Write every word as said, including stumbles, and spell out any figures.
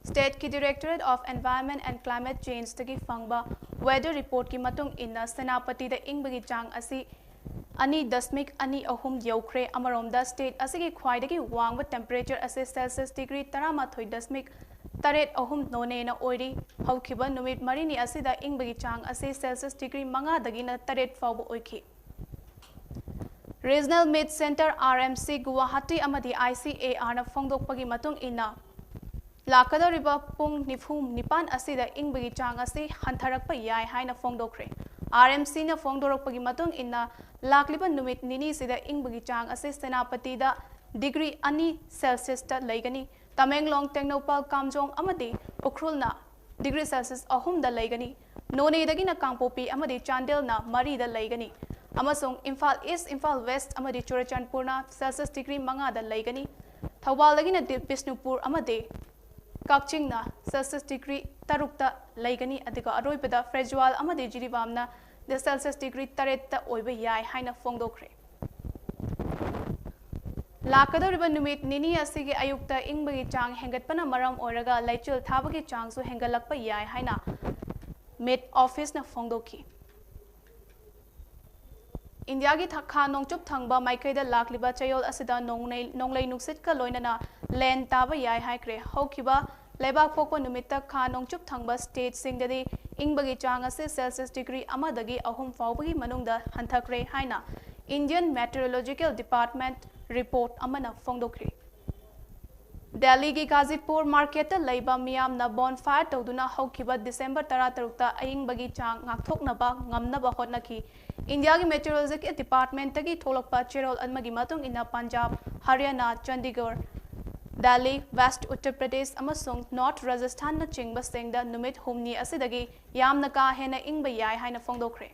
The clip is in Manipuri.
State ꯀꯤ Directorate of Environment and Climate Change ꯇꯒꯤ ꯐꯪꯕ weather report ꯀꯤ ꯃꯇꯨꯡ ꯏꯟꯅ ꯁꯦꯅꯥꯄꯇꯤꯗ ꯏꯪꯕꯒꯤ ꯆꯥꯡ ꯑꯁꯤ ꯑꯅꯤ ꯗꯁꯃꯤꯛ ꯑꯅꯤ ꯑꯍꯨꯝ ꯌꯧꯈ꯭ꯔꯦ꯫ ꯑꯃꯔꯣꯝꯗ state ꯑꯁꯤꯒꯤ ꯈ꯭ꯋꯥꯏꯗꯒꯤ ꯋꯥꯡꯕ temperature ꯑꯁꯤ Celsius degree ꯇꯔꯥꯃꯥꯊꯣꯏ ꯗꯁꯃꯤꯛ ꯇꯔꯦꯠ ꯑꯍꯨꯝ ꯅꯣꯅꯦꯅ ꯑꯣꯏꯔꯤ꯫ ꯍꯧꯈꯤꯕ ꯅꯨꯃꯤꯠ ꯃꯔꯤꯅꯤ ꯑꯁꯤꯗ ꯏꯪꯕꯒꯤ ꯆꯥꯡ ꯑꯁꯤ Celsius degree ꯃꯉꯥꯗꯒꯤꯅ ꯇꯔꯦꯠ ꯐꯥꯎꯕ ꯑꯣꯏꯈꯤ꯫ Regional Meet Centre R M C Guwahati ꯑꯃꯗꯤ I C A R ꯅ ꯐꯣꯡꯗꯣꯛꯄꯒꯤ ꯃꯇꯨꯡ ꯏꯟꯅ, ꯂꯥꯛꯀꯗꯧꯔꯤꯕ ꯄꯨꯡ ꯅꯤꯐꯨ ꯅꯤꯄꯥꯟ ꯑꯁꯤꯗ ꯏꯪꯕꯒꯤ ꯆꯥꯡ ꯑꯁꯤ ꯍꯟꯊꯔꯛꯄ ꯌꯥꯏ ꯍꯥꯏꯅ ꯐꯣꯡꯗꯣꯛꯈ꯭ꯔꯦ꯫ R M C ꯅ ꯐꯣꯡꯗꯣꯔꯛꯄꯒꯤ ꯃꯇꯨꯡ ꯏꯟꯅ, ꯂꯥꯛꯂꯤꯕ ꯅꯨꯃꯤꯠ ꯅꯤꯅꯤꯁꯤꯗ ꯏꯪꯕꯒꯤ ꯆꯥꯡ ꯑꯁꯤ ꯁꯦꯅꯥꯄꯇꯤꯗ degree ꯑꯅꯤ Celsius ꯇ ꯂꯩꯒꯅꯤ꯫ ꯇꯃꯦꯡꯂꯣꯡ, ꯇꯦꯡꯅꯧꯄꯜ, ꯀꯥꯝꯖꯣꯡ ꯑꯃꯗꯤ ꯎꯈ꯭ꯔꯨꯜꯅ degree Celsius ꯑꯍꯨꯝꯗ ꯂꯩꯒꯅꯤ꯫ ꯅꯣꯅꯦꯗꯒꯤꯅ ꯀꯥꯡꯄꯣꯛꯄꯤ ꯑꯃꯗꯤ ꯆꯥꯟꯗꯦꯜꯅ ꯃꯔꯤꯗ ꯂꯩꯒꯅꯤ꯫ ꯑꯃꯁꯨꯡ ꯏꯝꯐꯥꯜ East, ꯏꯝꯐꯥꯜ West ꯑꯃꯗꯤ ꯆꯨꯔꯆꯥꯟꯄꯨꯔꯅ Celsius degree ꯃꯉꯥꯗ ꯂꯩꯒꯅꯤ꯫ ꯊꯧꯕꯥꯜꯗꯒꯤꯅ ꯗꯤ-, ꯕꯤꯁꯅꯨꯄꯨꯔ ꯑꯃꯗꯤ ꯀꯛꯆꯤꯡꯅ Celsius degree ꯇꯔꯨꯛꯇ ꯂꯩꯒꯅꯤ, ꯑꯗꯨꯒ ꯑꯔꯣꯏꯕꯗ ꯐꯦꯖꯋꯥꯜ ꯑꯃꯗꯤ ꯖꯤꯔꯤꯕꯥꯝꯅ Celsius degree ꯇꯔꯦꯠꯇ ꯑꯣꯏꯕ ꯌꯥꯏ ꯍꯥꯏꯅ ꯐꯣꯡꯗꯣꯛꯈ꯭ꯔꯦ꯫ ꯂꯥꯛꯀꯗꯧꯔꯤꯕ ꯅꯨꯃꯤꯠ ꯅꯤꯅꯤ ꯑꯁꯤꯒꯤ ꯑꯌꯨꯛꯇ ꯏꯪꯕꯒꯤ ꯆꯥꯡ ꯍꯦꯟꯒꯠꯄꯅ ꯃꯔꯝ ꯑꯣꯏꯔꯒ ꯂꯩꯆꯤꯜ ꯊꯥꯕꯒꯤ ꯆꯥꯡꯁꯨ ꯍꯦꯟꯒꯠꯂꯛꯄ ꯌꯥꯏ ꯍꯥꯏꯅ Met Office ꯅ ꯐꯣꯡꯗꯣꯛꯈꯤ꯫ ꯏꯟꯗꯤꯌꯥꯒꯤ ꯊ-, ꯈꯥ ꯅꯣꯡꯆꯨꯞ ꯊꯪꯕ ꯃꯥꯏꯀꯩꯗ ꯂꯥꯛꯂꯤꯕ ꯆꯌꯣꯜ ꯑꯁꯤꯗ ꯅꯣꯡꯅꯩ-, ꯅꯣꯡꯂꯩ ꯅꯨꯡꯁꯤꯠꯀ ꯂꯣꯏꯅꯅ ꯂꯦꯟ ꯇꯥꯕ ꯌꯥꯏ ꯍꯥꯏꯈ꯭ꯔꯦ꯫ ꯍꯧꯈꯤꯕ ꯂꯩꯕꯥꯛ ꯄꯣꯛꯄ ꯅꯨꯃꯤꯠꯇ ꯈꯥ ꯅꯣꯡꯆꯨꯞ ꯊꯪꯕ state ꯁꯤꯡꯗꯗꯤ ꯏꯪꯕꯒꯤ ꯆꯥꯡ ꯑꯁꯤ Celsius degree ꯑꯃꯗꯒꯤ ꯑꯍꯨꯝ ꯐꯥꯎꯕꯒꯤ ꯃꯅꯨꯡꯗ ꯍꯟꯊꯈ꯭ꯔꯦ ꯍꯥꯏꯅ Indian Meteorological Department report ꯑꯃꯅ ꯐꯣꯡꯗꯣꯛꯈ꯭ꯔꯤ꯫ ꯗꯦꯜꯂꯤꯒꯤ ꯒꯥꯖꯤꯄꯨꯔ market ꯇ ꯂꯩꯕ ꯃꯤꯌꯥꯝꯅ bonfire ꯇꯧꯗꯨꯅ ꯍꯧꯈꯤꯕ December ꯇꯔꯥꯇꯔꯨꯛꯇ ꯑꯏꯪꯕꯒꯤ ꯆꯥꯡ ꯉꯥꯛꯊꯣꯛꯅꯕ ꯉꯝꯅꯕ ꯍꯣꯠꯅꯈꯤ꯫ ꯏꯟꯗꯤꯌꯥꯒꯤ Meteorological Department ꯇꯒꯤ ꯊꯣꯛꯂꯛꯄ ꯆꯦꯔꯣꯜ ꯑꯃꯒꯤ ꯃꯇꯨꯡ ꯏꯟꯅ ꯄꯟꯖꯥꯕ, ꯍꯔꯤꯌꯥꯅꯥ, Chandigarh, Delhi, West Uttar Pradesh ꯑꯃꯁꯨꯡ North Rajasthan ꯅꯆꯤꯡꯕꯁꯤꯡꯗ ꯅꯨꯃꯤꯠ ꯍꯨꯝꯅꯤ ꯑꯁꯤꯗꯒꯤ ꯌꯥꯝꯅ ꯀꯥ ꯍꯦꯟꯅ ꯏꯪꯕ ꯌꯥꯏ ꯍꯥꯏꯅ ꯐꯣꯡꯗꯣꯛꯈ꯭ꯔꯦ꯫